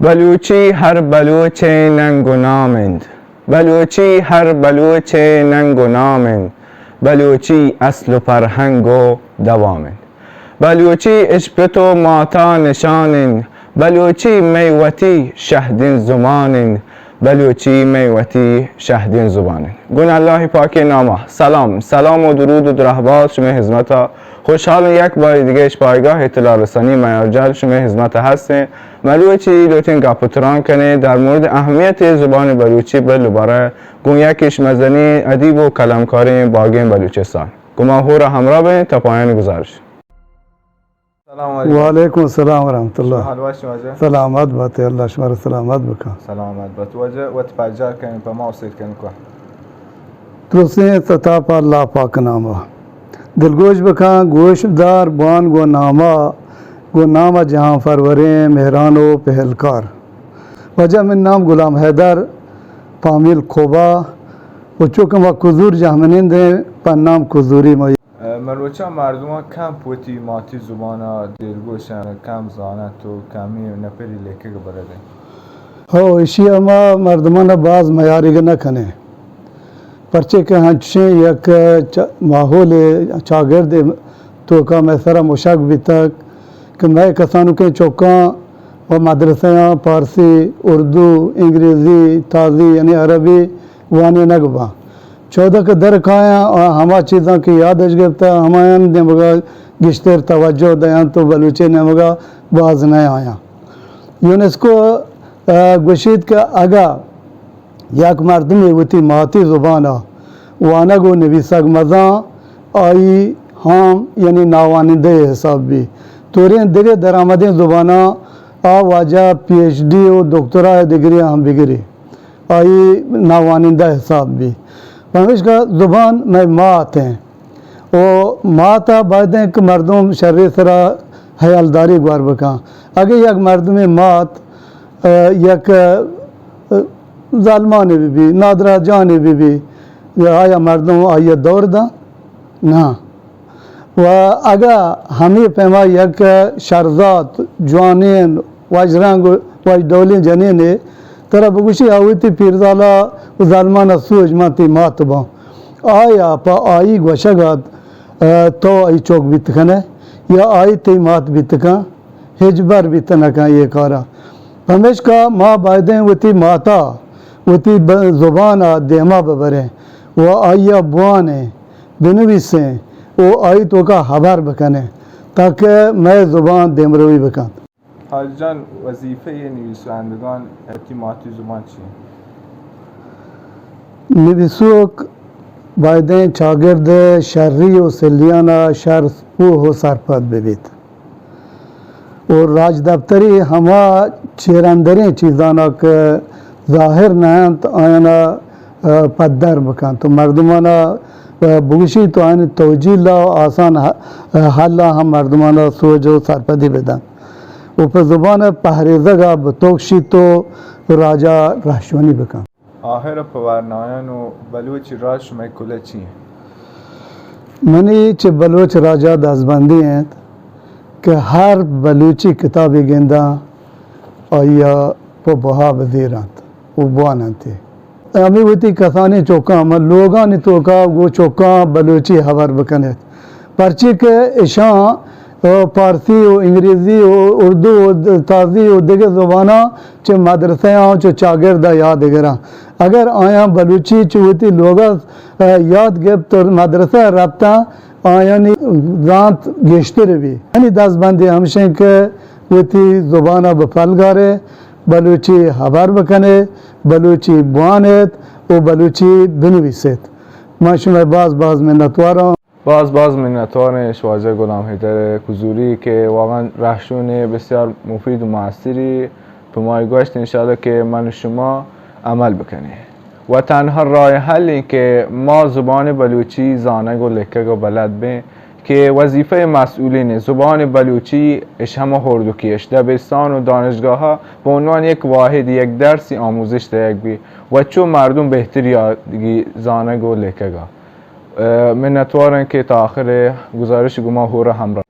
بلوچی ہر بلوچ ءِ ننگ و نام انت۔ بلوچی ہر بلوچ ءِ ننگ و نام انت۔ بلوچی اصل و فرہنگ و دوام انت۔ بلوچی اش پت و ماتا نشان انت۔ بلوچی مئے وتی شہدیں زبان انت۔ بلوچی مئے وتی شہدیں زبان انت۔ گوں اللہ پاکیں ناما سلام، سلام و درود و درہبات شمئے ہزمتا۔ خوشحالیں یک باری دگہ اش پایگاہ اطلاع رسانی میارجل شمئے ہزمتا ہستیں۔ مروچی لوٹیں گپ و تران کنیں در مورد اہمیت زبان بلوچی بل و برا گوں یکیش مزنیں ادیب و قلمکاریں باگیں بلوچستان۔ گوں ما ہورا ہمراہ بیں تا پایان گزارش۔ سلام علیکم۔ وعلیکم السلام ورحمۃ اللہ۔ حال وش واجہ؟ سلامت بات، اللہ شما را سلامت بکن۔ سلامت بات واجہ، وت پجار کنیں پہ ما و سیر کنیں کو۔ درستیں ستا پہ اللہ پاک ناما۔ دلگوش بکن، گوش دار، بوان گوں ناما، گوں ناما جہان پروریں مہران و پہلکار۔ واجہ من نام غلام حیدر، فامیل کوبا، و چونکہ ما کزور جہمنندیں، پہ نام کزوری ما۔ مروچاں مردماں کم وتی ماتی زبان ءَ دلگوش انت، کم زاننت و کمی نپری لیکگ بلد انت۔ ہو، ایشی ءَ ما مردمان ءَ باز میاریگ نہ کنیں، پرچے کہ ہنچیں یک چ-، ماحول چاگرد توکا مئے سرا مشگ بیتگ کہ مئے کسانکیں چکاں و مدرسیاں پارسی، اردو، انگریزی، تازی یعنی عربی وانینگ باں۔ چودہ کہ در کایاں، آ ہما چیزاں کہ یادش گپتہ، ہمایان نیمگا گیشتر توجہ دیاں تو بلوچی نیمگا باز نہ آیاں۔ یونیسکو، آ، گوشیت کہ اگا یک مردمے وتی ماتی زبانا وانگ و نویسگ مزاں، آئی ہام یعنی ناوانندہ حساب بی۔ توریں دگہ درآمدیں زباناں آ واجہ پی ایچ ڈی و دکترا ڈگری ہم بگری۔ آئی ناوانندہ حساب بی۔ پمیشکا زبان مئے مات ہیں۔ و مات ءَ باید ہیں کہ مردم شری سرا حیالداری گوار بکن۔ اگہ یک مردمے مات، اه، یک، اه، ظالمانے بی بی، نادراجانے بی بی، یا آیا مردم آئی دور دا؟ نہ۔ و اگہ ہمے پیما یک شرزات، جوانین، واجرنگ و واجڈولیں جنینے ترا بگوشی، آ وتی پیرزالا و زالمانا سوج من تئی مات باں۔ آیا پہ آئی گوشگ ات، اه، تو آئی چوک بیت کنے یا آئی تئی مات بیت کن؟ ہچبر بیت نہ کن اے کارا۔ پمیشکا ما بایدیں وتی ماتا، وتی ب-، زبانا دیما ببریں و آئیا بوانیں، بنویسیں و آئی توکا ہبر بکنیں تاکہ مئے زبان دیمروی بکنت۔ حاجی جان، وظیفهٔ نویسندگان وتی ماتی زبان چی؟ نویسوک بایدیں چاگرد شری و سلیانا شر پوہ و سرپد ببیت و راجدپتری ہما چیراندریں چیزانا کہ ظاہر نہ انت، آیانا، اه، پدر بکنت و مردمانا، اه، بگوشیت و آیانی توجیل و آسان ح-، حل ہم مردمانا سوج و سرپدی بدنت و پہ زبان پہریزگا بتوکشیت و راجا رہشونی بکنت۔ آخر پہ ورنایان و بلوچی راج شمئے کلہ چی انت؟ منی چہ بلوچ راجا دزبندی انت کہ ہر بلوچی کتابے گنداں آئیا پہ بہا بزیرنت و بواننت۔ ہمے وتی کسانیں چکاں، من لوگانی توکا گوں چکاں بلوچی ہبر بکنیت۔ پرچے کہ اشاں، اه، پارسی و انگریزی و اردو و د-، تازی و دگہ زباناں چہ مدرسہ آں چہ چاگرد ء یاد گراں۔ اگر آیاں بلوچی چہ وتی لوگ ء، اه، یاد گپت و مدرسہ ء رپتاں، آیانی زانت گیشتر بی۔ یعنی دزبندی ہمشیں کہ وتی زبان ء بپلگارے، بلوچی ہبر بکنے، بلوچی بوانیت و بلوچی بنویسیت۔ من شمئے باز باز منتواراں۔ باز باز منتواریں اش واجہ غلام حیدر کزوری کہ واقعاً رہشونے بسیار مفید و موثری پہ ما گوشت، انشاءاللہ کہ من و شما عمل بکنیں و تنہا راه حل این کہ ما زبان بلوچی زانگ و لکگ و بلد بیں کہ وظیفهٔ مسئولین زبان بلوچی اش ہمہ ہردکی اش دبستان و دانشگاہ به عنوان یک واحد یک درسی آموزش دهگ بی و چو مردم بهتر یادگی زانگ و لکگ ء۔ اه، منتوارن کہ تا آخر گزارش گما ہورا ہمراہ۔